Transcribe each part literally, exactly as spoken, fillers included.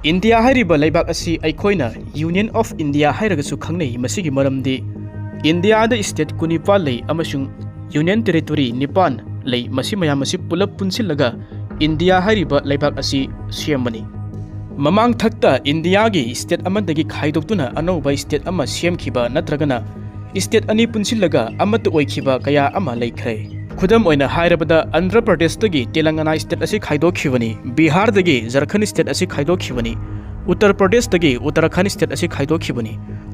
India ꯍꯥꯏꯔꯤꯕ ꯂꯩꯕꯥꯛ ꯑꯁꯤ ꯑꯩꯈꯣꯏꯅ Union of India ꯍꯥꯏꯔꯒꯁꯨ ꯈꯪꯅꯩ꯫ ꯃꯁꯤꯒꯤ ꯃꯔꯝꯗꯤ ꯏꯟꯗꯤꯌꯥꯗ state ꯀꯨꯟꯅꯤꯄꯥꯜ ꯂꯩ ꯑꯃꯁꯨꯡ Union Territory ꯅꯤꯄꯥꯟ ꯂꯩ꯫ ꯃꯁꯤ ꯃꯌꯥꯝ ꯑꯁꯤ ꯄꯨꯂꯞ ꯄꯨꯟꯁꯤꯜꯂꯒ ꯏꯟꯗꯤꯌꯥ ꯍꯥꯏꯔꯤꯕ ꯂꯩꯕꯥꯛ ꯑꯁꯤ ꯁꯦꯝꯕꯅꯤ꯫ ꯃꯃꯥꯡ ꯊꯛꯇ ꯏꯟꯗꯤꯌꯥꯒꯤ state ꯑꯃꯗꯒꯤ ꯈꯥꯏꯗꯣꯛꯇꯨꯅ ꯑꯅꯧꯕ state ꯑꯃ ꯁꯦꯝꯈꯤꯕ ꯅꯠꯇ꯭ꯔꯒꯅ state ꯑꯅꯤ ꯄꯨꯟꯁꯤꯜꯂꯒ ꯑꯃꯠꯇ ꯑꯣꯏꯈꯤꯕ ꯀꯌꯥ ꯑꯃ ꯂꯩꯈ꯭ꯔꯦ꯫ ꯈꯨꯗꯝ ꯑꯣꯏꯅ ꯍꯥꯏꯔꯕꯗ, ꯑꯟꯙ꯭ꯔ ꯄ꯭ꯔꯗꯦꯁꯇꯒꯤ ꯇꯦꯂꯪꯒꯅꯥ state ꯑꯁꯤ ꯈꯥꯏꯗꯣꯛꯈꯤꯕꯅꯤ, ꯕꯤꯍꯥꯔꯗꯒꯤ ꯖꯔꯈꯟ state ꯑꯁꯤ ꯈꯥꯏꯗꯣꯛꯈꯤꯕꯅꯤ, ꯎꯠꯇꯔ ꯄ꯭ꯔꯗꯦꯁꯇꯒꯤ ꯎꯠꯇꯔꯥꯈꯟ state ꯑꯁꯤ ꯈꯥꯏꯗꯣꯛꯈꯤꯕꯅꯤ꯫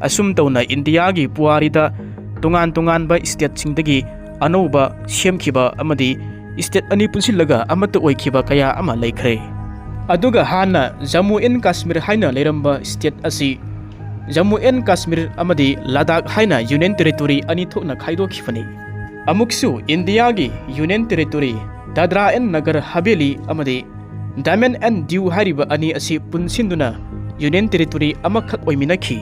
ꯑꯁꯨꯝ ꯇꯧꯅ ꯏꯟꯗꯤꯌꯥꯒꯤ ꯄꯨꯋꯥꯔꯤꯗ ꯇꯣꯉꯥꯟ ꯇꯣꯉꯥꯟꯕ stateꯁꯤꯡꯗꯒꯤ ꯑꯅꯧꯕ ꯁꯦꯝꯈꯤꯕ ꯑꯃꯗꯤ state ꯑꯅꯤ ꯄꯨꯟꯁꯤꯜꯂꯒ ꯑꯃꯠꯇ ꯑꯣꯏꯈꯤꯕ ꯀꯌꯥ ꯑꯃ ꯂꯩꯈ꯭ꯔꯦ꯫ ꯑꯗꯨꯒ ꯍꯥꯟꯅ ꯖꯝꯃꯨ ꯑꯦꯟ ꯀꯥꯁꯃꯤꯔ ꯍꯥꯏꯅ ꯂꯩꯔꯝꯕ state ꯑꯁꯤ ꯖꯝꯃꯨ ꯑꯦꯟ ꯀꯥꯁꯃꯤꯔ ꯑꯃꯗꯤ ꯂꯗꯥꯈ ꯍꯥꯏꯅ Union Territory ꯑꯅꯤ ꯊꯣꯛꯅ ꯈꯥꯏꯗꯣꯛꯈꯤꯕꯅꯤ꯫ ꯑꯃꯨꯛꯁꯨ ꯏꯟꯗꯤꯌꯥꯒꯤ Union Territory, Dadra and Nagar Haveli ꯑꯃꯗꯤ ꯗꯃꯟ ꯑꯦꯟ ꯗꯤꯎ ꯍꯥꯏꯔꯤꯕ ꯑꯅꯤ ꯑꯁꯤ ꯄꯨꯟꯁꯤꯟꯗꯨꯅ Union Territory ꯑꯃꯈꯛ ꯑꯣꯏꯃꯤꯟꯅꯈꯤ꯫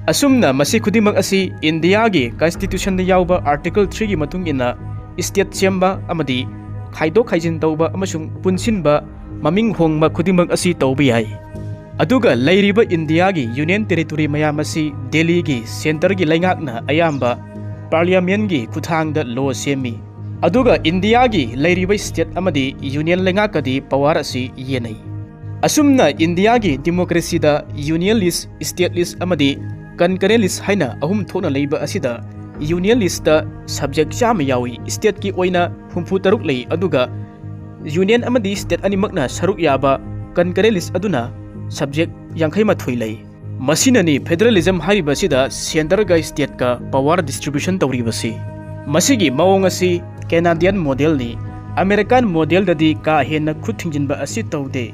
ꯑꯁꯨꯝꯅ ꯃꯁꯤ ꯈꯨꯗꯤꯡꯃꯛ ꯑꯁꯤ ꯏꯟꯗꯤꯌꯥꯒꯤ Constitutionꯗ ꯌꯥꯎꯕ Article threeꯒꯤ ꯃꯇꯨꯡ ꯏꯟꯅ state ꯁꯦꯝꯕ ꯑꯃꯗꯤ ꯈꯥꯏꯗꯣꯛ ꯈꯥꯏꯖꯤꯟ ꯇꯧꯕ ꯑꯃꯁꯨꯡ ꯄꯨꯟꯁꯤꯟꯕ, ꯃꯃꯤꯡ ꯍꯣꯡꯕ ꯈꯨꯗꯤꯡꯃꯛ ꯑꯁꯤ ꯇꯧꯕ ꯌꯥꯏ꯫ ꯑꯗꯨꯒ ꯂꯩꯔꯤꯕ ꯏꯟꯗꯤꯌꯥꯒꯤ Union Territory ꯃꯌꯥꯝ ꯑꯁꯤ ꯗꯦꯜꯂꯤꯒꯤ centreꯒꯤ ꯂꯩꯉꯥꯛꯅ ꯑꯌꯥꯝꯕ Parliamentꯀꯤ ꯈꯨꯠꯊꯥꯡꯗ law ꯁꯦꯝꯃꯤ꯫ ꯑꯗꯨꯒ ꯏꯟꯗꯤꯌꯥꯒꯤ ꯂꯩꯔꯤꯕ state ꯑꯃꯗꯤ Union ꯂꯩꯉꯥꯛꯀꯗꯤ power ꯑꯁꯤ ꯌꯦꯟꯅꯩ꯫ ꯑꯁꯨꯝꯅ ꯏꯟꯗꯤꯌꯥꯒꯤ democracyꯗ Unionist, Statelist ꯑꯃꯗꯤ Concurrentalist ꯍꯥꯏꯅ ꯑꯍꯨꯝ ꯊꯣꯛꯅ ꯂꯩꯕ ꯑꯁꯤꯗ Unionistꯇ subject ꯆꯥꯝꯃ ꯌꯥꯎꯏ, stateꯀꯤ ꯑꯣꯏꯅ ꯍꯨꯝꯐꯨ ꯇꯔꯨꯛ ꯂꯩ, ꯑꯗꯨꯒ Union ꯑꯃꯗꯤ state ꯑꯅꯤꯃꯛꯅ ꯁꯔꯨꯛ ꯌꯥꯕ Concurrentalist ꯑꯗꯨꯅ subject ꯌꯥꯡꯈꯩ ꯃꯥꯊꯣꯏ ꯂꯩ꯫ ꯃꯁꯤꯅꯅꯤ federalism ꯍꯥꯏꯔꯤꯕ ꯑꯁꯤꯗ centreꯒ stateꯀ power distribution ꯇꯧꯔꯤꯕꯁꯤ꯫ ꯃꯁꯤꯒꯤ ꯃꯑꯣꯡ ꯑꯁꯤ Canadian modelꯅꯤ꯫ American modelꯗꯗꯤ ꯀꯥ ꯍꯦꯟꯅ ꯈꯨꯠ ꯊꯤꯡꯖꯤꯟꯕ ꯑꯁꯤ ꯇꯧꯗꯦ꯫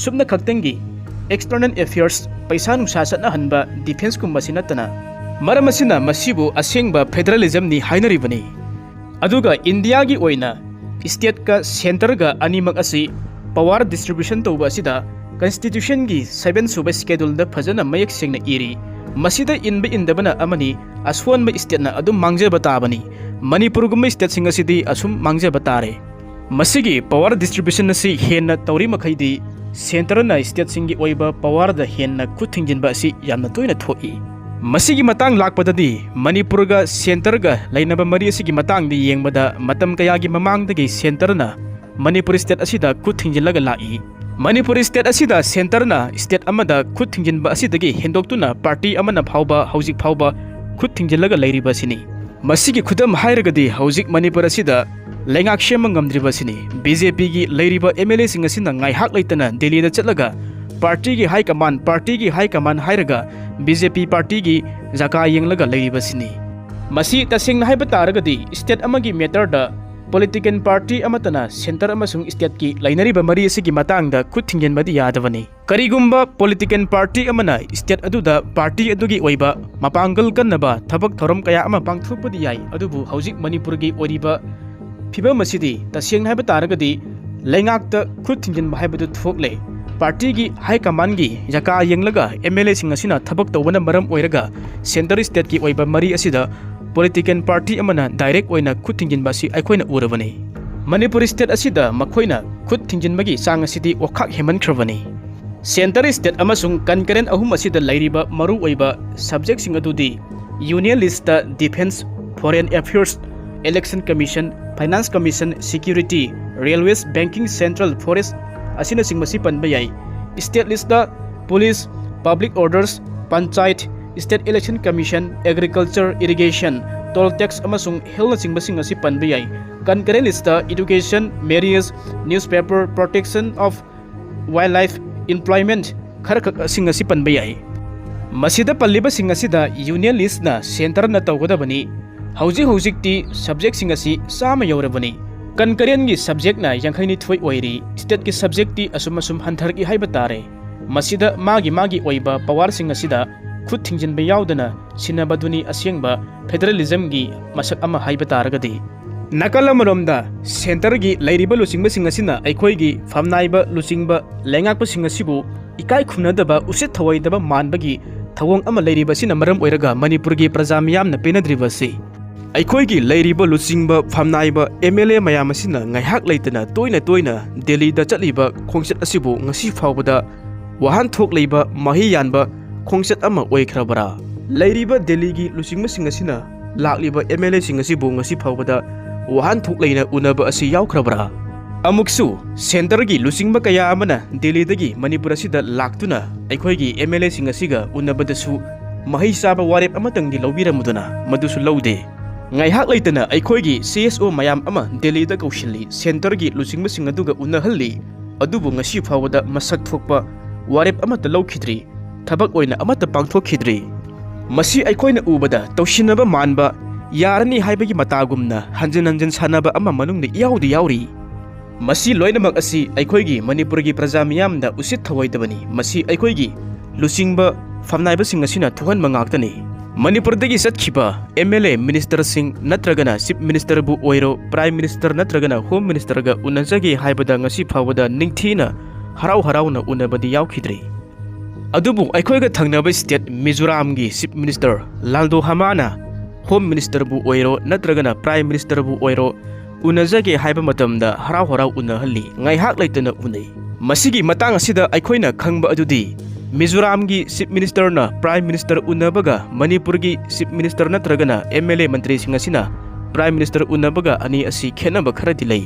ꯁꯨꯞꯅ ꯈꯛꯇꯪꯒꯤ external affairs, ꯄꯩꯁꯥ ꯅꯨꯡꯁꯥ ꯆꯠꯅꯍꯟꯕ, defenceꯀꯨꯝꯕꯁꯤ ꯅꯠꯇꯅ꯫ ꯃꯔꯝ ꯑꯁꯤꯅ ꯃꯁꯤꯕꯨ ꯑꯁꯦꯡꯕ federalismꯅꯤ ꯍꯥꯏꯅꯔꯤꯕꯅꯤ꯫ ꯑꯗꯨꯒ ꯏꯟꯗꯤꯌꯥꯒꯤ ꯑꯣꯏꯅ stateꯀ centreꯒ ꯑꯅꯤꯃꯛ ꯑꯁꯤ power distribution ꯇꯧꯕ ꯑꯁꯤꯗ Constitutionꯒꯤ seven ꯁꯨꯕ scheduleꯗ ꯐꯖꯅ ꯃꯌꯦꯛ ꯁꯦꯡꯅ ꯏꯔꯤ꯫ ꯃꯁꯤꯗ ꯏꯟꯕ ꯏꯟꯗꯕꯅ ꯑꯃꯅꯤ, ꯑꯁꯣꯟꯕ stateꯅ ꯑꯗꯨꯝ ꯃꯥꯡꯖꯕ ꯇꯥꯕꯅꯤ꯫ ꯃꯅꯤꯄꯨꯔꯒꯨꯝꯕ stateꯁꯤꯡ ꯑꯁꯤꯗꯤ ꯑꯁꯨꯝ ꯃꯥꯡꯖꯕ ꯇꯥꯔꯦ꯫ ꯃꯁꯤꯒꯤ power distribution ꯑꯁꯤ ꯍꯦꯟꯅ ꯇꯧꯔꯤ ꯃꯈꯩꯗꯤ centreꯅ stateꯁꯤꯡꯒꯤ ꯑꯣꯏꯕ powerꯗ ꯍꯦꯟꯅ ꯈꯨꯠ ꯊꯤꯡꯖꯤꯟꯕ ꯑꯁꯤ ꯌꯥꯝꯅ ꯇꯣꯏꯅ ꯊꯣꯛꯏ꯫ ꯃꯁꯤꯒꯤ ꯃꯇꯥꯡ ꯂꯥꯛꯄꯗꯗꯤ ꯃꯅꯤꯄꯨꯔꯒ centreꯒ ꯂꯩꯅꯕ ꯃꯔꯤ ꯑꯁꯤꯒꯤ ꯃꯇꯥꯡꯗ ꯌꯦꯡꯕꯗ ꯃꯇꯝ ꯀꯌꯥꯒꯤ ꯃꯃꯥꯡꯗꯒꯤ centreꯅ ꯃꯅꯤꯄꯨꯔ state ꯑꯁꯤꯗ ꯈꯨꯠ ꯊꯤꯡꯖꯤꯜꯂꯒ ꯂꯥꯛꯏ꯫ ꯃꯅꯤꯄꯨꯔ state ꯑꯁꯤꯗ centreꯅ state ꯑꯃꯗ ꯈꯨꯠ ꯊꯤꯡꯖꯤꯟꯕ ꯑꯁꯤꯗꯒꯤ ꯍꯦꯟꯗꯣꯛꯇꯨꯅ party ꯑꯃꯅ ꯐꯥꯎꯕ ꯍꯧꯖꯤꯛ ꯐꯥꯎꯕ ꯈꯨꯠ ꯊꯤꯡꯖꯤꯜꯂꯒ ꯂꯩꯔꯤꯕ ꯑꯁꯤꯅꯤ꯫ ꯃꯁꯤꯒꯤ ꯈꯨꯗꯝ ꯍꯥꯏꯔꯒꯗꯤ ꯍꯧꯖꯤꯛ ꯃꯅꯤꯄꯨꯔ ꯑꯁꯤꯗ ꯂꯩꯉꯥꯛ ꯁꯦꯝꯕ ꯉꯝꯗ꯭ꯔꯤꯕ ꯑꯁꯤꯅꯤ꯫ BJPꯒꯤ ꯂꯩꯔꯤꯕ MLAꯁꯤꯡ ꯑꯁꯤꯅ ꯉꯥꯏꯍꯥꯛ ꯂꯩꯇꯅ ꯗꯦꯜꯂꯤꯗ ꯆꯠꯂꯒ partyꯒꯤ high command, partyꯒꯤ high command ꯍꯥꯏꯔꯒ BJP partyꯒꯤ ꯖꯒꯥ ꯌꯦꯡꯂꯒ ꯂꯩꯔꯤꯕꯁꯤꯅꯤ꯫ ꯃꯁꯤ ꯇꯁꯦꯡꯅ ꯍꯥꯏꯕ ꯇꯥꯔꯒꯗꯤ state ꯑꯃꯒꯤ matterꯗ political party ꯑꯃꯠꯇꯅ centre ꯑꯃꯁꯨꯡ stateꯀꯤ ꯂꯩꯅꯔꯤꯕ ꯃꯔꯤ ꯑꯁꯤꯒꯤ ꯃꯇꯥꯡꯗ ꯈꯨꯠ ꯊꯤꯡꯖꯤꯟꯕꯗꯤ ꯌꯥꯗꯕꯅꯤ꯫ ꯀꯔꯤꯒꯨꯝꯕ political party ꯑꯃꯅ state ꯑꯗꯨꯗ party ꯑꯗꯨꯒꯤ ꯑꯣꯏꯕ ꯃꯄꯥꯡꯒꯜ ꯀꯟꯅꯕ ꯊꯕꯛ ꯊꯧꯔꯝ ꯀꯌꯥ ꯑꯃ ꯄꯥꯡꯊꯣꯛꯄꯗꯤ ꯌꯥꯏ, ꯑꯗꯨꯕꯨ ꯍꯧꯖꯤꯛ ꯃꯅꯤꯄꯨꯔꯒꯤ ꯑꯣꯏꯔꯤꯕ ꯐꯤꯕꯝ ꯑꯁꯤꯗꯤ ꯇꯁꯦꯡꯅ ꯍꯥꯏꯕ ꯇꯥꯔꯒꯗꯤ ꯂꯩꯉꯥꯛꯇ ꯈꯨꯠ ꯊꯤꯡꯖꯤꯟꯕ ꯍꯥꯏꯕꯗꯨ ꯊꯣꯛꯂꯦ꯫ Partyꯒꯤ high commandꯒꯤ ꯖꯀꯥ ꯌꯦꯡꯂꯒ MLAꯁꯤꯡ ꯑꯁꯤꯅ ꯊꯕꯛ ꯇꯧꯕꯅ ꯃꯔꯝ ꯑꯣꯏꯔꯒ centre stateꯀꯤ ꯑꯣꯏꯕ ꯃꯔꯤ ꯑꯁꯤꯗ political party ꯑꯃꯅ direct ꯑꯣꯏꯅ ꯈꯨꯠ ꯊꯤꯡꯖꯤꯟꯕ ꯑꯁꯤ ꯑꯩꯈꯣꯏꯅ ꯎꯔꯕꯅꯤ꯫ ꯃꯅꯤꯄꯨꯔ state ꯑꯁꯤꯗ ꯃꯈꯣꯏꯅ ꯈꯨꯠ ꯊꯤꯡꯖꯤꯟꯕꯒꯤ ꯆꯥꯡ ꯑꯁꯤꯗꯤ ꯑꯣꯈꯥꯛ ꯍꯦꯟꯃꯟꯈ꯭ꯔꯕꯅꯤ꯫ Centre state ꯑꯃꯁꯨꯡ concurrent ꯑꯍꯨꯝ ꯑꯁꯤꯗ ꯂꯩꯔꯤꯕ ꯃꯔꯨꯑꯣꯏꯕ subjectꯁꯤꯡ ꯑꯗꯨꯗꯤ Union listꯇ defence, foreign affairs, election commission, finance commission, security, railways, banking, central forest ꯑꯁꯤꯅꯆꯤꯡꯕꯁꯤ ꯄꯟꯕ ꯌꯥꯏ꯫ State listꯇ police, public orders, panchayat, state election commission, agriculture, irrigation, toll tax ꯑꯃꯁꯨꯡ healthꯅꯆꯤꯡꯕꯁꯤꯡ ꯑꯁꯤ ꯄꯟꯕ ꯌꯥꯏ꯫ Concurrent listꯇ education, marriage, newspaper, protection of wildlife, employment ꯈꯔꯈꯛꯁꯤꯡ ꯑꯁꯤ ꯄꯟꯕ ꯌꯥꯏ꯫ ꯃꯁꯤꯗ ꯄꯜꯂꯤꯕꯁꯤꯡ ꯑꯁꯤꯗ Union listꯅ centreꯅ ꯇꯧꯒꯗꯕꯅꯤ꯫ ꯍꯧꯖꯤꯛ ꯍꯧꯖꯤꯛꯇꯤ subjectꯁꯤꯡ ꯑꯁꯤ ꯆꯥꯝꯃ ꯌꯧꯔꯕꯅꯤ꯫ Concurrentꯀꯤ subjectꯅ ꯌꯥꯡꯈꯩ ꯅꯤꯊꯣꯏ ꯑꯣꯏꯔꯤ꯫ Stateꯀꯤ subjectꯇꯤ ꯑꯁꯨꯝ ꯑꯁꯨꯝ ꯍꯟꯊꯔꯛꯏ ꯍꯥꯏꯕ ꯇꯥꯔꯦ꯫ ꯃꯁꯤꯗ ꯃꯥꯒꯤ ꯃꯥꯒꯤ ꯑꯣꯏꯕ powerꯁꯤꯡ ꯑꯁꯤꯗ ꯈꯨꯠ ꯊꯤꯡꯖꯤꯟꯕ ꯌꯥꯎꯗꯅ ꯁꯤꯟꯅꯕꯗꯨꯅꯤ ꯑꯁꯦꯡꯕ federalismꯒꯤ ꯃꯁꯛ ꯑꯃ ꯍꯥꯏꯕ ꯇꯥꯔꯒꯗꯤ꯫ ꯅꯥꯀꯜ ꯑꯃꯔꯣꯝꯗ centreꯒꯤ ꯂꯩꯔꯤꯕ ꯂꯨꯆꯤꯡꯕꯁꯤꯡ ꯑꯁꯤꯅ ꯑꯩꯈꯣꯏꯒꯤ ꯐꯝꯅꯥꯏꯕ ꯂꯨꯆꯤꯡꯕ ꯂꯩꯉꯥꯛꯄꯁꯤꯡ ꯑꯁꯤꯕꯨ ꯏꯀꯥꯏ ꯈꯨꯝꯅꯗꯕ, ꯎꯁꯤꯠ ꯊꯑꯣꯏꯗꯕ ꯃꯥꯟꯕꯒꯤ ꯊꯧꯑꯣꯡ ꯑꯃ ꯂꯩꯔꯤꯕ ꯑꯁꯤꯅ ꯃꯔꯝ ꯑꯣꯏꯔꯒ ꯃꯅꯤꯄꯨꯔꯒꯤ ꯄ꯭ꯔꯖꯥ ꯃꯤꯌꯥꯝꯅ ꯄꯦꯟꯅꯗ꯭ꯔꯤꯕ ꯑꯁꯤ꯫ ꯑꯩꯈꯣꯏꯒꯤ ꯂꯩꯔꯤꯕ ꯂꯨꯆꯤꯡꯕ ꯐꯝꯅꯥꯏꯕ M L A ꯃꯌꯥꯝ ꯑꯁꯤꯅ ꯉꯥꯏꯍꯥꯛ ꯂꯩꯇꯅ ꯇꯣꯏꯅ ꯇꯣꯏꯅ ꯗꯦꯜꯂꯤꯗ ꯆꯠꯂꯤꯕ ꯈꯣꯡꯆꯠ ꯑꯁꯤꯕꯨ ꯉꯁꯤ ꯐꯥꯎꯕꯗ ꯋꯥꯍꯟꯊꯣꯛ ꯂꯩꯕ, ꯃꯍꯩ ꯌꯥꯟꯕ ꯈꯣꯡꯆꯠ ꯑꯃ ꯑꯣꯏꯈ꯭ꯔꯕ꯭ꯔꯥ? ꯂꯩꯔꯤꯕ ꯗꯦꯜꯂꯤꯒꯤ ꯂꯨꯆꯤꯡꯕꯁꯤꯡ ꯑꯁꯤꯅ ꯂꯥꯛꯂꯤꯕ M L A ꯁꯤꯡ ꯑꯁꯤꯕꯨ ꯉꯁꯤ ꯐꯥꯎꯕꯗ ꯋꯥꯍꯟꯊꯣꯛ ꯂꯩꯅ ꯎꯅꯕ ꯑꯁꯤ ꯌꯥꯎꯈ꯭ꯔꯕ꯭ꯔꯥ? ꯑꯃꯨꯛꯁꯨ centre ꯒꯤ ꯂꯨꯆꯤꯡꯕ ꯀꯌꯥ ꯑꯃꯅ ꯗꯦꯜꯂꯤꯗꯒꯤ ꯃꯅꯤꯄꯨꯔ ꯑꯁꯤꯗ ꯂꯥꯛꯇꯨꯅ ꯑꯩꯈꯣꯏꯒꯤ M L A ꯁꯤꯡ ꯑꯁꯤꯒ ꯎꯅꯕꯗꯁꯨ ꯃꯍꯩ ꯆꯥꯕ ꯋꯥꯔꯦꯞ ꯑꯃꯇꯪꯗꯤ ꯂꯧꯕꯤꯔꯝꯃꯨꯗꯅ ꯃꯗꯨꯁꯨ ꯂꯧꯗꯦ꯫ ꯉꯥꯏꯍꯥꯛ ꯂꯩꯇꯅ ꯑꯩꯈꯣꯏꯒꯤ C S O ꯃꯌꯥꯝ ꯑꯃ ꯗꯦꯜꯂꯤꯗ ꯀꯧꯁꯤꯜꯂꯤ, centre ꯒꯤ ꯂꯨꯆꯤꯡꯕꯁꯤꯡ ꯑꯗꯨꯒ ꯎꯅꯍꯜꯂꯤ, ꯑꯗꯨꯕꯨ ꯉꯁꯤ ꯐꯥꯎꯕꯗ ꯃꯁꯛ ꯊꯣꯛꯄ ꯋꯥꯔꯦꯞ ꯑꯃꯠꯇ ꯂꯧꯈꯤꯗ꯭ꯔꯤ꯫ ꯊꯕꯛ ꯑꯣꯏꯅ ꯑꯃꯠꯇ ꯄꯥꯡꯊꯣꯛꯈꯤꯗ꯭ꯔꯤ꯫ ꯃꯁꯤ ꯑꯩꯈꯣꯏꯅ ꯎꯕꯗ ꯇꯧꯁꯤꯟꯅꯕ ꯃꯥꯟꯕ, ꯌꯥꯔꯅꯤ ꯍꯥꯏꯕꯒꯤ ꯃꯇꯥꯒꯨꯝꯅ ꯍꯟꯖꯤꯟ ꯍꯟꯖꯤꯟ ꯁꯥꯟꯅꯕ ꯑꯃ ꯃꯅꯨꯡꯗ ꯏꯌꯥꯎꯗ ꯌꯥꯎꯔꯤ꯫ ꯃꯁꯤ ꯂꯣꯏꯅꯃꯛ ꯑꯁꯤ ꯑꯩꯈꯣꯏꯒꯤ ꯃꯅꯤꯄꯨꯔꯒꯤ ꯄ꯭ꯔꯖꯥ ꯃꯤꯌꯥꯝꯗ ꯎꯁꯤꯠ ꯊꯑꯣꯏꯗꯕꯅꯤ꯫ ꯃꯁꯤ ꯑꯩꯈꯣꯏꯒꯤ ꯂꯨꯆꯤꯡꯕ ꯐꯝꯅꯥꯏꯕꯁꯤꯡ ꯑꯁꯤꯅ ꯊꯣꯛꯍꯟꯕ ꯉꯥꯛꯇꯅꯤ꯫ ꯃꯅꯤꯄꯨꯔꯗꯒꯤ ꯆꯠꯈꯤꯕ M L A, minister ꯁꯤꯡ ꯅꯠꯇ꯭ꯔꯒꯅ Chief Minister ꯕꯨ ꯑꯣꯏꯔꯣ, Prime Minister ꯅꯠꯇ꯭ꯔꯒꯅ Home Minister ꯒ ꯎꯅꯖꯒꯦ ꯍꯥꯏꯕꯗ ꯉꯁꯤ ꯐꯥꯎꯕꯗ ꯅꯤꯡꯊꯤꯅ ꯍꯔꯥꯎ ꯍꯔꯥꯎꯅ ꯎꯅꯕꯗꯤ ꯌꯥꯎꯈꯤꯗ꯭ꯔꯤ꯫ ꯑꯗꯨꯕꯨ ꯑꯩꯈꯣꯏꯒ ꯊꯪꯅꯕ state ꯃꯤꯖꯣꯔꯥꯝꯒꯤ Chief Minister ꯂꯥꯜꯗꯣ ꯍꯃꯥꯅ Home Minister ꯕꯨ ꯑꯣꯏꯔꯣ ꯅꯠꯇ꯭ꯔꯒꯅ Prime Minister ꯕꯨ ꯑꯣꯏꯔꯣ ꯎꯅꯖꯒꯦ ꯍꯥꯏꯕ ꯃꯇꯝꯗ ꯍꯔꯥꯎ ꯍꯔꯥꯎ ꯎꯅꯍꯜꯂꯤ, ꯉꯥꯏꯍꯥꯛ ꯂꯩꯇꯅ ꯎꯅꯩ꯫ ꯃꯁꯤꯒꯤ ꯃꯇꯥꯡ ꯑꯁꯤꯗ ꯑꯩꯈꯣꯏꯅ ꯈꯪꯕ ꯑꯗꯨꯗꯤ ꯃꯤꯖꯣꯔꯥꯝꯒꯤ Chief Minister ꯅ Prime Minister ꯎꯅꯕꯒ ꯃꯅꯤꯄꯨꯔꯒꯤ Chief Minister ꯅꯠꯇ꯭ꯔꯒꯅ M L A ꯃꯟꯇ꯭ꯔꯤꯁꯤꯡ ꯑꯁꯤꯅ Prime Minister ꯎꯅꯕꯒ ꯑꯅꯤ ꯑꯁꯤ ꯈꯦꯠꯅꯕ ꯈꯔꯗꯤ ꯂꯩ꯫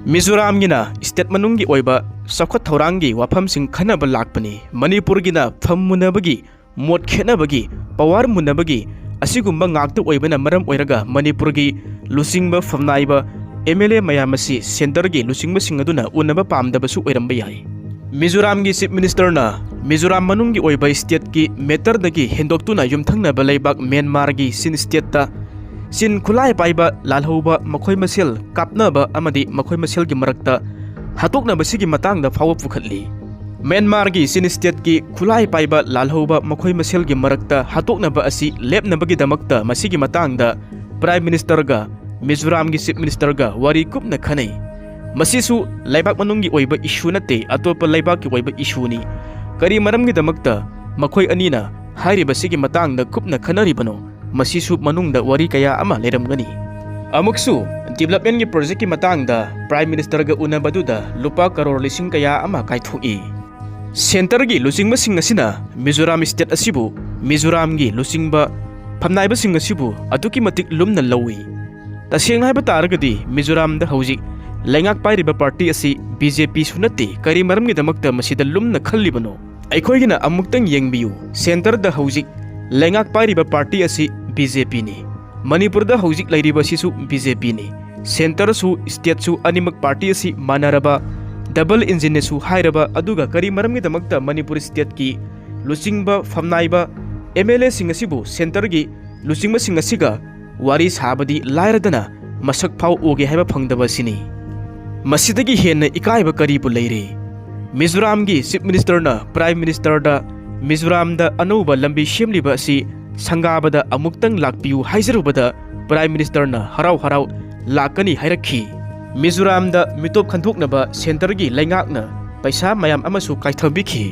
ꯃꯤꯖꯣꯔꯥꯝꯒꯤꯅ state ꯃꯅꯨꯡꯒꯤ ꯑꯣꯏꯕ ꯆꯥꯎꯈꯠ ꯊꯧꯔꯥꯡꯒꯤ ꯋꯥꯐꯝꯁꯤꯡ ꯈꯟꯅꯕ ꯂꯥꯛꯄꯅꯤ꯫ ꯃꯅꯤꯄꯨꯔꯒꯤꯅ ꯐꯝ ꯃꯨꯟꯅꯕꯒꯤ, ꯃꯣꯠ ꯈꯦꯠꯅꯕꯒꯤ, power ꯃꯨꯟꯅꯕꯒꯤ ꯑꯁꯤꯒꯨꯝꯕ ꯉꯥꯛꯇ ꯑꯣꯏꯕꯅ ꯃꯔꯝ ꯑꯣꯏꯔꯒ ꯃꯅꯤꯄꯨꯔꯒꯤ ꯂꯨꯆꯤꯡꯕ ꯐꯝꯅꯥꯏꯕ M L A ꯃꯌꯥꯝ ꯑꯁꯤ centre ꯒꯤ ꯂꯨꯆꯤꯡꯕꯁꯤꯡ ꯑꯗꯨꯅ ꯎꯅꯕ ꯄꯥꯝꯗꯕꯁꯨ ꯑꯣꯏꯔꯝꯕ ꯌꯥꯏ꯫ ꯃꯤꯖꯣꯔꯥꯝꯒꯤ Chief Minister ꯅ ꯃꯤꯖꯣꯔꯥꯝ ꯃꯅꯨꯡꯒꯤ ꯑꯣꯏꯕ state ꯀꯤ matter ꯗꯒꯤ ꯍꯦꯟꯗꯣꯛꯇꯨꯅ ꯌꯨꯝꯊꯪꯅꯕ ꯂꯩꯕꯥꯛ ꯃ꯭ꯌꯥꯟꯃꯥꯔꯒꯤ ꯆꯤꯟ state ꯇ ꯆꯤꯟ ꯈꯨꯠꯂꯥꯏ ꯄꯥꯏꯕ ꯂꯥꯜꯍꯧꯕ ꯃꯈꯣꯏ ꯃꯁꯦꯜ ꯀꯥꯞꯅꯕ ꯑꯃꯗꯤ ꯃꯈꯣꯏ ꯃꯁꯦꯜꯒꯤ ꯃꯔꯛꯇ ꯍꯥꯠꯇꯣꯛꯅꯕꯁꯤꯒꯤ ꯃꯇꯥꯡꯗ ꯐꯥꯎꯕ ꯄꯨꯈꯠꯂꯤ꯫ ꯃ꯭ꯌꯥꯟꯃꯥꯔꯒꯤ ꯆꯤꯟ state ꯀꯤ ꯈꯨꯠꯂꯥꯏ ꯄꯥꯏꯕ ꯂꯥꯜꯍꯧꯕ ꯃꯈꯣꯏ ꯃꯁꯦꯜꯒꯤ ꯃꯔꯛꯇ ꯍꯥꯠꯇꯣꯛꯅꯕ ꯑꯁꯤ ꯂꯦꯞꯅꯕꯒꯤꯗꯃꯛꯇ ꯃꯁꯤꯒꯤ ꯃꯇꯥꯡꯗ Prime Minister ꯒ ꯃꯤꯖꯣꯔꯥꯝꯒꯤ Chief Minister ꯒ ꯋꯥꯔꯤ ꯀꯨꯞꯅ ꯈꯟꯅꯩ꯫ ꯃꯁꯤꯁꯨ ꯂꯩꯕꯥꯛ ꯃꯅꯨꯡꯒꯤ ꯑꯣꯏꯕ issue ꯅꯠꯇꯦ, ꯑꯇꯣꯞꯄ ꯂꯩꯕꯥꯛꯀꯤ ꯑꯣꯏꯕ issue ꯅꯤ꯫ ꯀꯔꯤ ꯃꯔꯝꯒꯤꯗꯃꯛꯇ ꯃꯈꯣꯏ ꯑꯅꯤꯅ ꯍꯥꯏꯔꯤꯕꯁꯤꯒꯤ ꯃꯇꯥꯡꯗ ꯀꯨꯞꯅ ꯈꯟꯅꯔꯤꯕꯅꯣ? ꯃꯁꯤꯁꯨ ꯃꯅꯨꯡꯗ ꯋꯥꯔꯤ ꯀꯌꯥ ꯑꯃ ꯂꯩꯔꯝꯒꯅꯤ꯫ ꯑꯃꯨꯛꯁꯨ developmentꯀꯤ projectꯀꯤ ꯃꯇꯥꯡꯗ Prime Ministerꯒ ꯎꯅꯕꯗꯨꯗ ꯂꯨꯄꯥ ꯀꯔꯣꯔ ꯂꯤꯁꯤꯡ ꯀꯌꯥ ꯑꯃ ꯀꯥꯏꯊꯣꯛꯏ꯫ Centreꯒꯤ ꯂꯨꯆꯤꯡꯕꯁꯤꯡ ꯑꯁꯤꯅ ꯃꯤꯖꯣꯔꯥꯝ state ꯑꯁꯤꯕꯨ, ꯃꯤꯖꯣꯔꯥꯝꯒꯤ ꯂꯨꯆꯤꯡꯕ ꯐꯝꯅꯥꯏꯕꯁꯤꯡ ꯑꯁꯤꯕꯨ ꯑꯗꯨꯛꯀꯤ ꯃꯇꯤꯛ ꯂꯨꯝꯅ ꯂꯧꯏ꯫ ꯇꯁꯦꯡꯅ ꯍꯥꯏꯕ ꯇꯥꯔꯒꯗꯤ ꯃꯤꯖꯣꯔꯥꯝꯗ ꯍꯧꯖꯤꯛ ꯂꯩꯉꯥꯛ ꯄꯥꯏꯔꯤꯕ party ꯑꯁꯤ BJPꯁꯨ ꯅꯠꯇꯦ꯫ ꯀꯔꯤ ꯃꯔꯝꯒꯤꯗꯃꯛꯇ ꯃꯁꯤꯗ ꯂꯨꯝꯅ ꯈꯜꯂꯤꯕꯅꯣ? ꯑꯩꯈꯣꯏꯒꯤꯅ ꯑꯃꯨꯛꯇꯪ ꯌꯦꯡꯕꯤꯌꯨ, centreꯗ ꯍꯧꯖꯤꯛ ꯂꯩꯉꯥꯛ ꯄꯥꯏꯔꯤꯕ party ꯑꯁꯤ BJPꯅꯤ꯫ ꯃꯅꯤꯄꯨꯔꯗ ꯍꯧꯖꯤꯛ ꯂꯩꯔꯤꯕꯁꯤꯁꯨ BJPꯅꯤ꯫ Centreꯁꯨ stateꯁꯨ ꯑꯅꯤꯃꯛ party ꯑꯁꯤ ꯃꯥꯟꯅꯔꯕ, double engineꯅꯁꯨ ꯍꯥꯏꯔꯕ, ꯑꯗꯨꯒ ꯀꯔꯤ ꯃꯔꯝꯒꯤꯗꯃꯛꯇ ꯃꯅꯤꯄꯨꯔ stateꯀꯤ ꯂꯨꯆꯤꯡꯕ ꯐꯝꯅꯥꯏꯕ MLAꯁꯤꯡ ꯑꯁꯤꯕꯨ centreꯒꯤ ꯂꯨꯆꯤꯡꯕꯁꯤꯡ ꯑꯁꯤꯒ ꯋꯥꯔꯤ ꯁꯥꯕꯗꯤ ꯂꯥꯏꯔꯗꯅ ꯃꯁꯛ ꯐꯥꯎ ꯎꯒꯦ ꯍꯥꯏꯕ ꯐꯪꯗꯕ ꯑꯁꯤꯅꯤ꯫ ꯃꯁꯤꯗꯒꯤ ꯍꯦꯟꯅ ꯏꯀꯥꯏꯕ ꯀꯔꯤꯕꯨ ꯂꯩꯔꯤ? ꯃꯤꯖꯣꯔꯥꯝꯒꯤ Chief Ministerꯅ Prime Ministerꯗ ꯃꯤꯖꯣꯔꯥꯝꯗ ꯑꯅꯧꯕ ꯂꯝꯕꯤ ꯁꯦꯝꯂꯤꯕ ꯑꯁꯤ ꯁꯪꯒꯥꯕꯗ ꯑꯃꯨꯛꯇꯪ ꯂꯥꯛꯄꯤꯌꯨ ꯍꯥꯏꯖꯔꯨꯕꯗ Prime Ministerꯅ ꯍꯔꯥꯎ ꯍꯔꯥꯎ ꯂꯥꯛꯀꯅꯤ ꯍꯥꯏꯔꯛꯈꯤ꯫ ꯃꯤꯖꯣꯔꯥꯝꯗ ꯃꯤꯇꯣꯞ ꯈꯟꯗꯣꯛꯅꯕ centreꯒꯤ ꯂꯩꯉꯥꯛꯅ ꯄꯩꯁꯥ ꯃꯌꯥꯝ ꯑꯃꯁꯨ ꯀꯥꯏꯊꯕꯤꯈꯤ꯫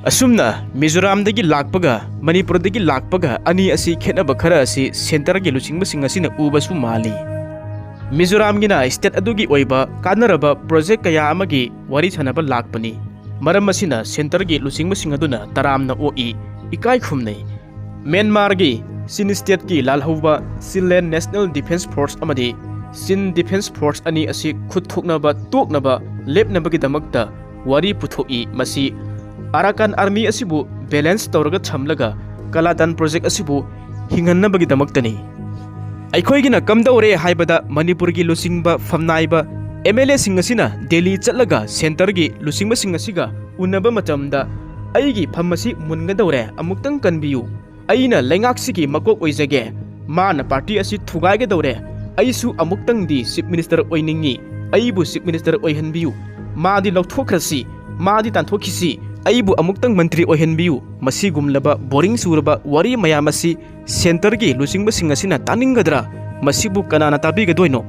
ꯑꯁꯨꯝꯅ ꯃꯤꯖꯣꯔꯥꯝꯗꯒꯤ ꯂꯥꯛꯄꯒ ꯃꯅꯤꯄꯨꯔꯗꯒꯤ ꯂꯥꯛꯄꯒ ꯑꯅꯤ ꯑꯁꯤ ꯈꯦꯠꯅꯕ ꯈꯔ ꯑꯁꯤ centreꯒꯤ ꯂꯨꯆꯤꯡꯕꯁꯤꯡ ꯑꯁꯤꯅ ꯎꯕꯁꯨ ꯃꯥꯜꯂꯤ꯫ ꯃꯤꯖꯣꯔꯥꯝꯒꯤꯅ state ꯑꯗꯨꯒꯤ ꯑꯣꯏꯕ ꯀꯥꯟꯅꯔꯕ project ꯀꯌꯥ ꯑꯃꯒꯤ ꯋꯥꯔꯤ ꯁꯥꯟꯅꯕ ꯂꯥꯛꯄꯅꯤ꯫ ꯃꯔꯝ ꯑꯁꯤꯅ centreꯒꯤ ꯂꯨꯆꯤꯡꯕꯁꯤꯡ ꯑꯗꯨꯅ ꯇꯔꯥꯝꯅ ꯑꯣꯛꯏ, ꯏꯀꯥꯏ ꯈꯨꯝꯅꯩ꯫ ꯃ꯭ꯌꯥꯟꯃꯥꯔꯒꯤ Chin stateꯀꯤ ꯂꯥꯜꯍꯧꯕ Chinland National Defence Force ꯑꯃꯗꯤ Chin Defence Force ꯑꯅꯤ ꯑꯁꯤ ꯈꯨꯠ ꯊꯣꯛꯅꯕ, ꯇꯣꯛꯅꯕ ꯂꯦꯞꯅꯕꯒꯤꯗꯃꯛꯇ ꯋꯥꯔꯤ ꯄꯨꯊꯣꯛꯏ꯫ ꯃꯁꯤ Arakan Army ꯑꯁꯤꯕꯨ balance ꯇꯧꯔꯒ ꯊꯝꯂꯒ ꯀꯂꯥꯇꯥꯟ project ꯑꯁꯤꯕꯨ ꯍꯤꯡꯍꯟꯅꯕꯒꯤꯗꯃꯛꯇꯅꯤ꯫ ꯑꯩꯈꯣꯏꯒꯤꯅ ꯀꯝꯗꯧꯔꯦ ꯍꯥꯏꯕꯗ ꯃꯅꯤꯄꯨꯔꯒꯤ ꯂꯨꯆꯤꯡꯕ ꯐꯝꯅꯥꯏꯕ MLAꯁꯤꯡ ꯑꯁꯤꯅ ꯗꯦꯜꯂꯤ ꯆꯠꯂꯒ centreꯒꯤ ꯂꯨꯆꯤꯡꯕꯁꯤꯡ ꯑꯁꯤꯒ ꯎꯅꯕ ꯃꯇꯝꯗ ꯑꯩꯒꯤ ꯐꯝ ꯑꯁꯤ ꯃꯨꯟꯒꯗꯧꯔꯦ, ꯑꯃꯨꯛꯇꯪ ꯀꯟꯕꯤꯌꯨ, ꯑꯩꯅ ꯂꯩꯉꯥꯛꯁꯤꯒꯤ ꯃꯀꯣꯛ ꯑꯣꯏꯖꯒꯦ, ꯃꯥꯅ party ꯑꯁꯤ ꯊꯨꯒꯥꯏꯒꯗꯧꯔꯦ, ꯑꯩꯁꯨ ꯑꯃꯨꯛꯇꯪꯗꯤ Chief Minister ꯑꯣꯏꯅꯤꯡꯉꯤ, ꯑꯩꯕꯨ Chief Minister ꯑꯣꯏꯍꯟꯕꯤꯌꯨ, ꯃꯥꯗꯤ ꯂꯧꯊꯣꯛꯈ꯭ꯔꯁꯤ, ꯃꯥꯗꯤ ꯇꯥꯟꯊꯣꯛꯈꯤꯁꯤ, ꯑꯩꯕꯨ ꯑꯃꯨꯛꯇꯪ ꯃꯟꯇ꯭ꯔꯤ ꯑꯣꯏꯍꯟꯕꯤꯌꯨ꯫ ꯃꯁꯤꯒꯨꯝꯂꯕ boring ꯆꯨꯔꯕ ꯋꯥꯔꯤ ꯃꯌꯥꯝ ꯑꯁꯤ centreꯒꯤ ꯂꯨꯆꯤꯡꯕꯁꯤꯡ ꯑꯁꯤꯅ ꯇꯥꯅꯤꯡꯒꯗ꯭ꯔꯥ? ꯃꯁꯤꯕꯨ ꯀꯅꯥꯅ ꯇꯥꯕꯤꯒꯗꯣꯏꯅꯣ?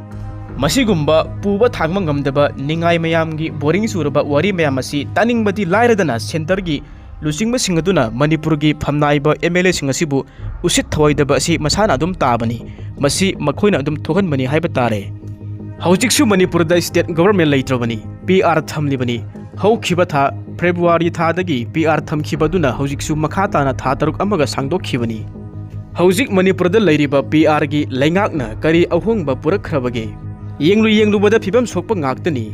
ꯃꯁꯤꯒꯨꯝꯕ ꯄꯨꯕ ꯊꯥꯡꯕ ꯉꯝꯗꯕ ꯅꯤꯡꯉꯥꯏ ꯃꯌꯥꯝꯒꯤ boring ꯆꯨꯔꯕ ꯋꯥꯔꯤ ꯃꯌꯥꯝ ꯑꯁꯤ ꯇꯥꯅꯤꯡꯕꯗꯤ ꯂꯥꯏꯔꯗꯅ centreꯒꯤ ꯂꯨꯆꯤꯡꯕꯁꯤꯡ ꯑꯗꯨꯅ ꯃꯅꯤꯄꯨꯔꯒꯤ ꯐꯝꯅꯥꯏꯕ M L A ꯁꯤꯡ ꯑꯁꯤꯕꯨ ꯎꯁꯤꯠ ꯊꯑꯣꯏꯗꯕ ꯑꯁꯤ ꯃꯁꯥꯅ ꯑꯗꯨꯝ ꯇꯥꯕꯅꯤ, ꯃꯁꯤ ꯃꯈꯣꯏꯅ ꯑꯗꯨꯝ ꯊꯣꯛꯍꯟꯕꯅꯤ ꯍꯥꯏꯕ ꯇꯥꯔꯦ꯫ ꯍꯧꯖꯤꯛꯁꯨ ꯃꯅꯤꯄꯨꯔꯗ state government ꯂꯩꯇ꯭ꯔꯕꯅꯤ, P R ꯊꯝꯂꯤꯕꯅꯤ꯫ ꯍꯧꯈꯤꯕ ꯊꯥ February ꯊꯥꯗꯒꯤ P R ꯊꯝꯈꯤꯕ ꯑꯗꯨꯅ ꯍꯧꯖꯤꯛꯁꯨ ꯃꯈꯥ ꯇꯥꯅ ꯊꯥ ꯇꯔꯨꯛ ꯑꯃꯒ ꯁꯥꯡꯗꯣꯛꯈꯤꯕꯅꯤ꯫ ꯍꯧꯖꯤꯛ ꯃꯅꯤꯄꯨꯔꯗ ꯂꯩꯔꯤꯕ P R ꯒꯤ ꯂꯩꯉꯥꯛꯅ ꯀꯔꯤ ꯑꯍꯣꯡꯕ ꯄꯨꯔꯛꯈ꯭ꯔꯕꯒꯦ? ꯌꯦꯡꯂꯨ ꯌꯦꯡꯂꯨꯕꯗ ꯐꯤꯕꯝ ꯁꯣꯛꯄ ꯉꯥꯛꯇꯅꯤ꯫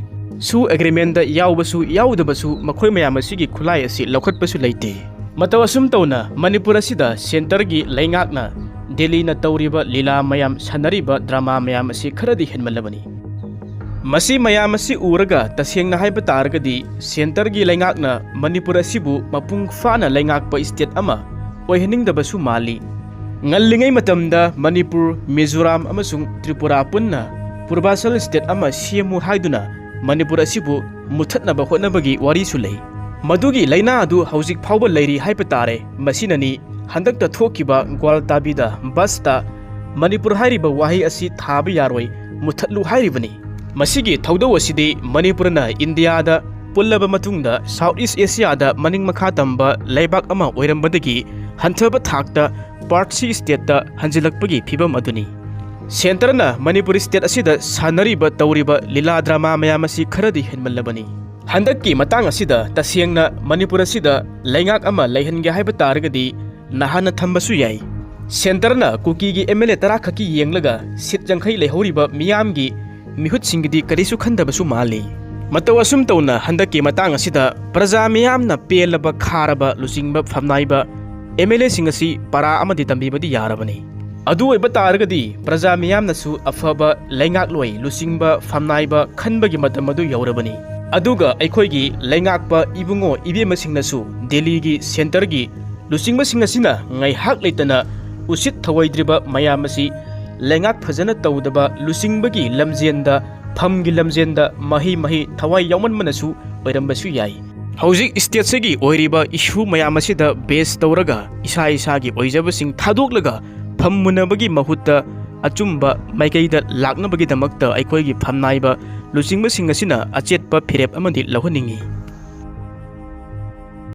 ꯁꯨ agreement ꯗ ꯌꯥꯎꯕꯁꯨ ꯌꯥꯎꯗꯕꯁꯨ ꯃꯈꯣꯏ ꯃꯌꯥꯝ ꯑꯁꯤꯒꯤ ꯈꯨꯠꯂꯥꯏ ꯑꯁꯤ ꯂꯧꯈꯠꯄꯁꯨ ꯂꯩꯇꯦ꯫ ꯃꯇꯧ ꯑꯁꯨꯝ ꯇꯧꯅ ꯃꯅꯤꯄꯨꯔ ꯑꯁꯤꯗ centre ꯒꯤ ꯂꯩꯉꯥꯛꯅ ꯗꯦꯜꯂꯤꯅ ꯇꯧꯔꯤꯕ ꯂꯤꯂꯥ ꯃꯌꯥꯝ, ꯁꯥꯟꯅꯔꯤꯕ drama ꯃꯌꯥꯝ ꯑꯁꯤ ꯈꯔꯗꯤ ꯍꯦꯟꯃꯜꯂꯕꯅꯤ꯫ ꯃꯁꯤ ꯃꯌꯥꯝ ꯑꯁꯤ ꯎꯔꯒ ꯇꯁꯦꯡꯅ ꯍꯥꯏꯕ ꯇꯥꯔꯒꯗꯤ centre ꯒꯤ ꯂꯩꯉꯥꯛꯅ ꯃꯅꯤꯄꯨꯔ ꯑꯁꯤꯕꯨ ꯃꯄꯨꯡ ꯐꯥꯅ ꯂꯩꯉꯥꯛꯄ state ꯑꯃ ꯑꯣꯏꯍꯟꯅꯤꯡꯗꯕꯁꯨ ꯃꯥꯜꯂꯤ꯫ ꯉꯜꯂꯤꯉꯩ ꯃꯇꯝꯗ ꯃꯅꯤꯄꯨꯔ, ꯃꯤꯖꯣꯔꯥꯝ ꯑꯃꯁꯨꯡ ꯇ꯭ꯔꯤꯄꯨꯔꯥ ꯄꯨꯟꯅ ꯄꯨꯔꯕꯥꯆꯜ state ꯑꯃ ꯁꯦꯝꯃꯨ ꯍꯥꯏꯗꯨꯅ ꯃꯅꯤꯄꯨꯔ ꯑꯁꯤꯕꯨ ꯃꯨꯊꯠꯅꯕ ꯍꯣꯠꯅꯕꯒꯤ ꯋꯥꯔꯤꯁꯨ ꯂꯩ꯫ ꯃꯗꯨꯒꯤ ꯂꯥꯏꯅꯥ ꯑꯗꯨ ꯍꯧꯖꯤꯛ ꯐꯥꯎꯕ ꯂꯩꯔꯤ ꯍꯥꯏꯕ ꯇꯥꯔꯦ꯫ ꯃꯁꯤꯅꯅꯤ ꯍꯟꯗꯛꯇ ꯊꯣꯛꯈꯤꯕ ꯒ꯭ꯋꯥꯜꯇꯥꯕꯤꯗ bus ꯇ ꯃꯅꯤꯄꯨꯔ ꯍꯥꯏꯔꯤꯕ ꯋꯥꯍꯩ ꯑꯁꯤ ꯊꯥꯕ ꯌꯥꯔꯣꯏ, ꯃꯨꯊꯠꯂꯨ ꯍꯥꯏꯔꯤꯕꯅꯤ꯫ ꯃꯁꯤꯒꯤ ꯊꯧꯗꯧ ꯑꯁꯤꯗꯤ ꯃꯅꯤꯄꯨꯔꯅ ꯏꯟꯗꯤꯌꯥꯗ ꯄꯨꯜꯂꯕ ꯃꯇꯨꯡꯗ South East Asia ꯗ ꯃꯅꯤꯡ ꯃꯈꯥ ꯇꯝꯕ ꯂꯩꯕꯥꯛ ꯑꯃ ꯑꯣꯏꯔꯝꯕꯗꯒꯤ ꯍꯟꯊꯕ ꯊꯥꯛꯇ Parsi state ꯇ ꯍꯟꯖꯤꯜꯂꯛꯄꯒꯤ ꯐꯤꯕꯝ ꯑꯗꯨꯅꯤ꯫ Centre ꯅ ꯃꯅꯤꯄꯨꯔ state ꯑꯁꯤꯗ ꯁꯥꯟꯅꯔꯤꯕ ꯇꯧꯔꯤꯕ ꯂꯤꯂꯥ drama ꯃꯌꯥꯝ ꯑꯁꯤ ꯈꯔꯗꯤ ꯍꯦꯟꯃꯜꯂꯕꯅꯤ꯫ ꯍꯟꯗꯛꯀꯤ ꯃꯇꯥꯡ ꯑꯁꯤꯗ ꯇꯁꯦꯡꯅ ꯃꯅꯤꯄꯨꯔ ꯑꯁꯤꯗ ꯂꯩꯉꯥꯛ ꯑꯃ ꯂꯩꯍꯟꯒꯦ ꯍꯥꯏꯕ ꯇꯥꯔꯒꯗꯤ ꯅꯍꯥꯟꯅ ꯊꯝꯕꯁꯨ ꯌꯥꯏ꯫ Centre ꯅ ꯀꯨꯀꯤꯒꯤ M L A ꯇꯔꯥ ꯈꯛꯀꯤ ꯌꯦꯡꯂꯒ seat ꯌꯥꯡꯈꯩ ꯂꯩꯍꯧꯔꯤꯕ ꯃꯤꯌꯥꯝꯒꯤ ꯃꯤꯍꯨꯠꯁꯤꯡꯒꯤꯗꯤ ꯀꯔꯤꯁꯨ ꯈꯟꯗꯕꯁꯨ ꯃꯥꯜꯂꯤ꯫ ꯃꯇꯧ ꯑꯁꯨꯝ ꯇꯧꯅ ꯍꯟꯗꯛꯀꯤ ꯃꯇꯥꯡ ꯑꯁꯤꯗ ꯄ꯭ꯔꯖꯥ ꯃꯤꯌꯥꯝꯅ ꯄꯦꯜꯂꯕ ꯈꯥꯔꯕ ꯂꯨꯆꯤꯡꯕ ꯐꯝꯅꯥꯏꯕ M L A ꯁꯤꯡ ꯑꯁꯤ ꯄꯔꯥ ꯑꯃꯗꯤ ꯇꯝꯕꯤꯕꯗꯤ ꯌꯥꯔꯕꯅꯤ꯫ ꯑꯗꯨ ꯑꯣꯏꯕ ꯇꯥꯔꯒꯗꯤ ꯄ꯭ꯔꯖꯥ ꯃꯤꯌꯥꯝꯅꯁꯨ ꯑꯐꯕ ꯂꯩꯉꯥꯛꯂꯣꯏ ꯂꯨꯆꯤꯡꯕ ꯐꯝꯅꯥꯏꯕ ꯈꯟꯕꯒꯤ ꯃꯇꯝ ꯑꯗꯨ ꯌꯧꯔꯕꯅꯤ꯫ ꯑꯗꯨꯒ ꯑꯩꯈꯣꯏꯒꯤ ꯂꯩꯉꯥꯛꯄ ꯏꯕꯨꯡꯉꯣ ꯏꯕꯦꯝꯃꯁꯤꯡꯅꯁꯨ ꯗꯦꯜꯂꯤꯒꯤ centre ꯒꯤ ꯂꯨꯆꯤꯡꯕꯁꯤꯡ ꯑꯁꯤꯅ ꯉꯥꯏꯍꯥꯛ ꯂꯩꯇꯅ ꯎꯁꯤꯠ ꯊꯑꯣꯏꯗ꯭ꯔꯤꯕ ꯃꯌꯥꯝ ꯑꯁꯤ ꯂꯩꯉꯥꯛ ꯐꯖꯅ ꯇꯧꯗꯕ ꯂꯨꯆꯤꯡꯕꯒꯤ ꯂꯝꯖꯦꯟꯗ, ꯐꯝꯒꯤ ꯂꯝꯖꯦꯟꯗ ꯃꯍꯩ ꯃꯍꯩ ꯊꯋꯥꯏ ꯌꯥꯎꯃꯟꯕꯅꯁꯨ ꯑꯣꯏꯔꯝꯕꯁꯨ ꯌꯥꯏ꯫ ꯍꯧꯖꯤꯛ state ꯁꯤꯒꯤ ꯑꯣꯏꯔꯤꯕ issue ꯃꯌꯥꯝ ꯑꯁꯤꯗ base ꯇꯧꯔꯒ ꯏꯁꯥ ꯏꯁꯥꯒꯤ ꯑꯣꯏꯖꯕꯁꯤꯡ ꯊꯥꯗꯣꯛꯂꯒ ꯐꯝ ꯃꯨꯟꯅꯕꯒꯤ ꯃꯍꯨꯠꯇ ꯑꯆꯨꯝꯕ ꯃꯥꯏꯀꯩꯗ ꯂꯥꯛꯅꯕꯒꯤꯗꯃꯛꯇ ꯑꯩꯈꯣꯏꯒꯤ ꯐꯝꯅꯥꯏꯕ ꯂꯨꯆꯤꯡꯕꯁꯤꯡ ꯑꯁꯤꯅ ꯑꯆꯦꯠꯄ ꯐꯤꯔꯦꯞ ꯑꯃꯗꯤ ꯂꯧꯍꯟꯅꯤꯡꯏ꯫